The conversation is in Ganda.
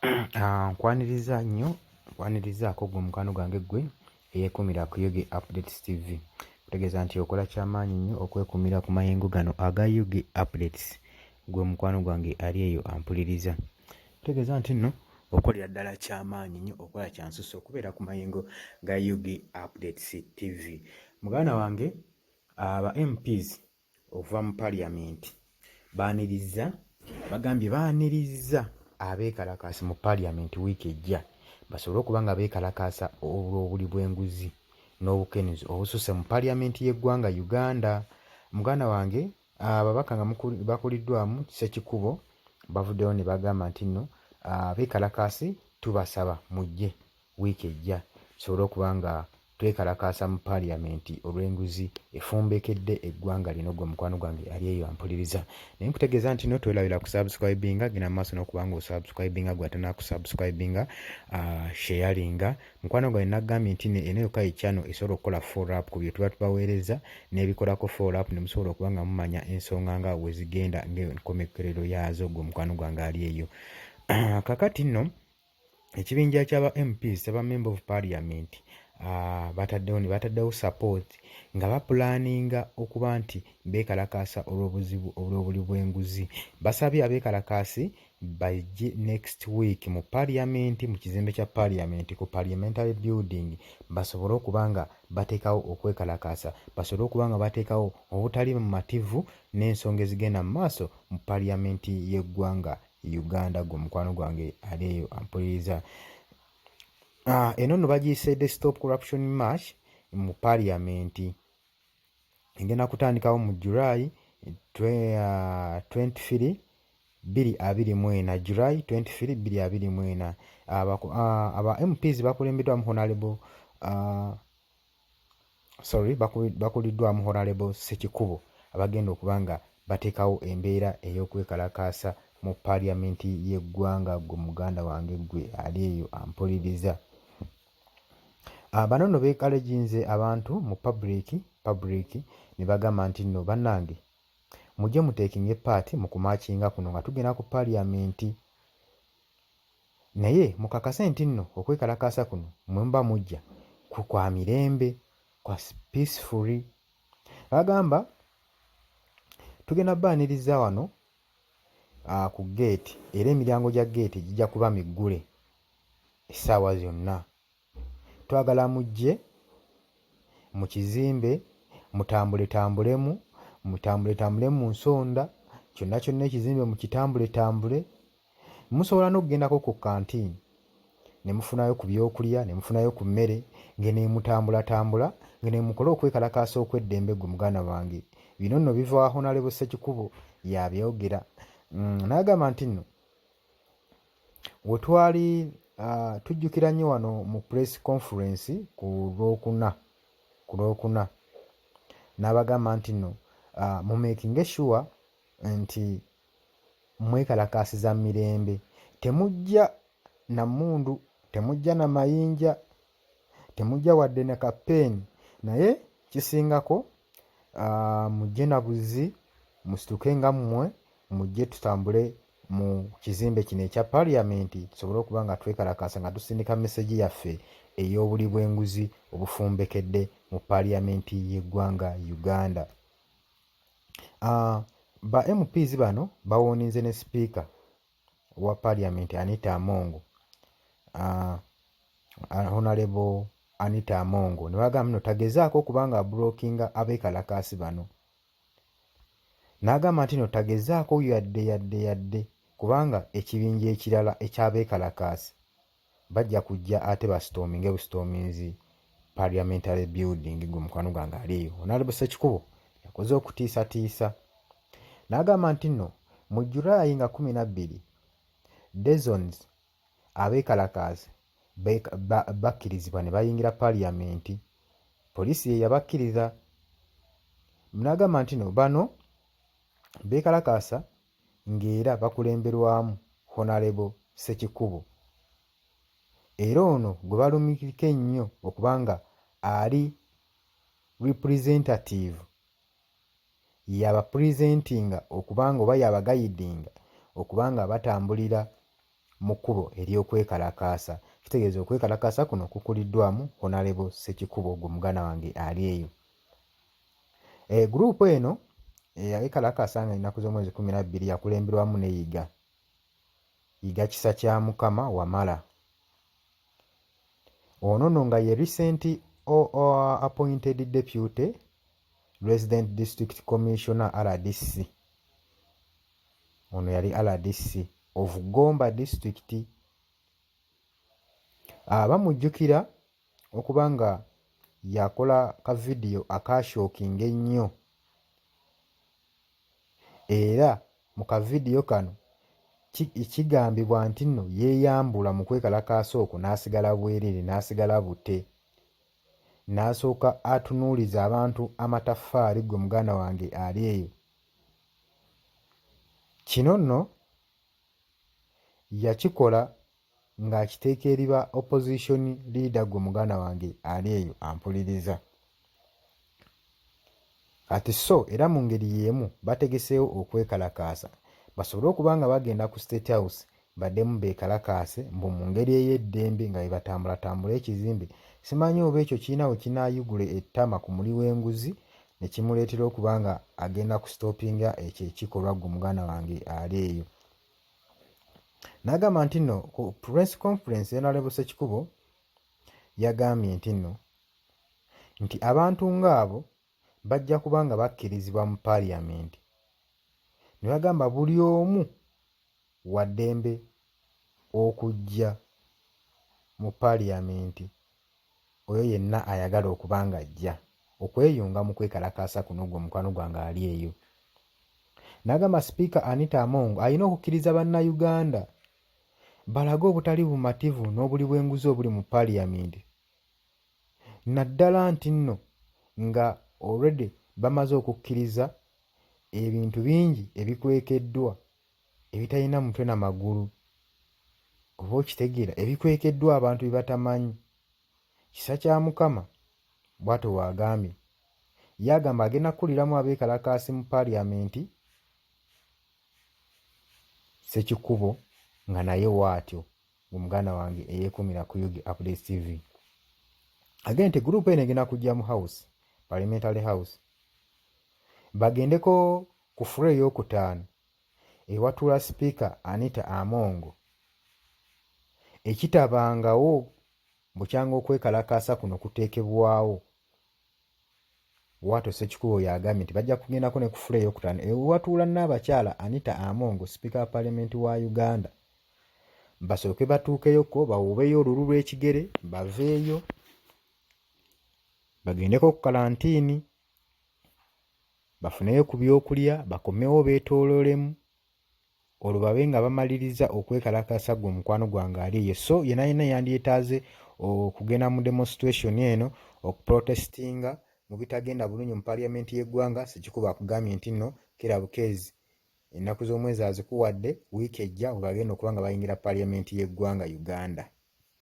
Ah, nkwaniriza nnyo, nkwanirizaako gwe mukwano gwange ggwe eyeekuumira ku UG Updates TV. Kutegeeza nti okola kyamaanyi nnyo okwekuumira ku mayengo gano aga UG Updates. Gwe mukwano gwange ali eyo ampuliriza. Kutegeeza nti nno okolera ddala kyamaanyi nnyo, okola kyansusso okubeera ku mayengo ga UG Updates TV. Muganda wange, aba MPs okuva mu parliament baanirizza, bagambye baanirizza abeekalakaasi mu parliament wiiki ejja basobole okuba nga beekalakaasa olw'obuli bw'enguzi n'obukenuzi obususse mu parliament y'eggwanga Uganda. Muganda wange, ababaka nga bakuliddwamu Ssekikubo bavuddeyo ne bagamba nti nno abeekalakaasi tubasaba mujje wiiki ejja tusobole okuba nga twekalakaasa mu parliament olw'enguzi efumbekedde eggwanga lino. Gwe mukwano gwange ali eyo ampuliriza, naye nkutegeeza nti no twerabira kusubscribinga, genda mu maaso n'okuba nga osubscribinga gwe atanakusubscribinga, sharinga. Mukwano gwange, nagambye nti eno yokka ye channel esobola okukola follow up ku bye tuba tubaweereza n'ebikolako follow up ne musobola okuba nga mumanya ensonga nga wezigenda ng'enkomekerero yaazo. Gwe mukwano gwange ali eyo, kakati nno ekibinja ky'aba MPs, aba Member of Parliament, bataddewo ne bataddewo support nga bapulaninga okuba nti beekalakaasa olw'obuzibu olw'obuli bw'enguzi. Basabye abeekalakaasi bajje next week mu parliament, mu kizimbe kya parliament, ku parliamentary building, basobole okuba nga bateekawo okwekalakaasa, basobole okuba nga bateekawo obutali mumativu n'ensonga ezigenda mu maaso mu parliament y'eggwanga Uganda. Gwe mukwano gwange ali eyo ampuliriza, eno nno bagiyise the Stop Corruption March mu parliament. Egenda kutandikawo mu July 23 2024, July 23 2024. Aba MPs bakulembeddwamu Honorable, sorry, bakuliddwamu Honorable Ssekikubo, abagenda okuba nga bateekawo embeera ey'okwekalakaasa mu parliament y'eggwanga. Gwe muganda wange gwe ali eyo ampuliriza, bano nno beekaleginze abantu mu public ne bagamba nti nno bannange mujje muteekinge part mu kumarchinga kuno nga tugenda ku parliament, naye mukakase nti nno okwekalakaasa kuno mwe muba mujja kwa mirembe, kwa peacefully. Bagamba tugenda baaniriza wano ku gate, era emiryango gya gate gijja kuba miggule essaawa zonna. Twagala mujje mu kizimbe mutambuletambulemu, mutambuletambulemu mu nsonda kyonna kyonna, ekizimbe mukitambuletambule. Musobola n'okugendako ku canteen ne mufunayo ku byokulya, ne mufunayo ku mmere ngene mutambulatambula ngene mukole okwekalakaasa okw'eddembe. Gwe muganda wange, bino nno biva wa Honorable Ssekikubo yabyogera. N'agamba nti nno wetwali tujjukira nnyo wano mu press conference ku Lwokuna n'abagamba nti nno mumakinge sure nti mwekalakaasiza mirembe, temujja na mmundu, temujja na mayinja, temujja wadde na kapeeni, naye kisingako mujje na buzi, musituke nga mmwe mujje tutambule mu kizimbe kino ekya parliament tusobole okuba nga twekalakaasa nga tusindika message yaffe ey'obuli bw'enguzi obufumbekedde mu parliament y'eggwanga Uganda. Ba MPs bano bawooninze ne Sipiika wa parliament Anita Among, Honorable Anita Among, ne bagamba nno tagezaako okuba nga ablockinga abeekalakaasi bano. N'agamba nti no tagezaako yadde yadde yadde, kubanga ekibinja ekirala eky'abeekalakaasi bajja kujja ate bastorminge bustorminzi parliamentary building. Gwe mukwano gwange ali eyo, Honorable Ssekikubo yakoze okutiisatiisa n'agamba nti nno mu July nga 12 dozens abeekalakaasi bakkirizibwa ne bayingira parliament, poliisi ye yabakkiriza. N'agamba nti no bano beekalakaasa ng'era bakulemberwamu Honorable Ssekikubo, era ono gwe balumikiriko ennyo okuba nga ali representative, yabapresentinga okuba nga oba yabaguidinga okuba nga batambulira. mu kkubo ery'okwekalakaasa. Kitegeeza okwekalakaasa kuno kukuliddwamu Honalebo Ssekikubo gwe muganda wange ali eyo. E, guruupu eno eyakalakaasa nga ennaku z'omwezi 12 yakulemberwamu ne Yiga. Yiga Kisa kya Mukama Wamala. Ono nno nga ye recent appointed deputy resident district commissioner RDC. Ono yali RDC of Gomba district. Bamujjukira okuba nga yakola ka vidiyo akaashookinga ennyo era mu kavidiyo kano kigambibwa nti nno yeeyambula mu kwekalakaasa okwo n'asigala bwereere n'asigala bute n'asooka atunuuliza abantu amataffaali ggwe muganda wange ali eyo. Kino nno yakikola ng'akiteeka eri ba opposition leader gwe muganda wange ali eyo ampuliriza. Kati so era mu ngeri y'emu bategeseewo okwekalakaasa basobole okuba nga bagenda ku State House baddemu beekalakaase mbu mu ngeri ey'eddembe nga bwe batambulatambula ekizimbe. Simanyi oba ekyo kirina we kinaayugula ettama ku muli w'enguzi ne kimuleetera okuba nga agenda kusitopinga ekyo ekikolwa ggwe muganda wange ali eyo. N'agamba nti nno ku press conference Honorable Ssekikubo yagambye nti nno nti abantu ng'abo bajja kuba nga bakkirizibwa mu parliament ne bagamba buli omu wa ddembe okujja mu parliament oyo yenna ayagala okuba nga ajja okweyunga mu kwekalakaasa kuno gwe mukwano gwange ali eyo. N'agamba Sipiika Anita Among alina okukkiriza Bannayuganda balage obutali bumativu n'obuli bw'enguzi obuli mu Parliament naddala nti nno nga already bamaze okukkiriza ebintu bingi ebikwekeddwa ebitalina mutwe na magulu oba okitegeera ebikwekeddwa abantu bye batamanyi. Kisa kya Mukama, bwatyo bw'agambye. Ye agamba agenda kukuliramu abeekalakaasi mu parliament Ssekikubo nga naye waatyo mu muganda wange eyeekuumira ku Ug Updates TV. Agenda nti group eno egenda kujja mu house, parliamentary house, bagendeko ku floor ey'okutaano ewatuula sipiika Anita Among ekitabangawo bukyanga okwekalakaasa kuno kuteekebwawo. Bwatyo Ssekikubo yagambye nti bajja kugendako ne ku fulo eyokutaano ewatuula Nnaabakyala Anita Among sipiika wa palamenti wa Uganda basooke batuukeyoko bawuubeyo olulu lw'ekigere baveeyo bagendeko ku kalantiini bafuneyo ku byokulya bakomewo beetooloolemu olwo babe nga bamaliriza okwekalakaasa gwe omukwano gwange ali eyo so yena yena yandyetaaze okugenda mu demonstration eno okuprotestinga mu bitagenda bulungi mu parliament y'eggwanga Ssekikubo akugambye nti nno kera bukeezi ennaku z'omwezi azikuwadde wiiki ejja webagenda okuba nga bayingira parliament y'eggwanga Uganda.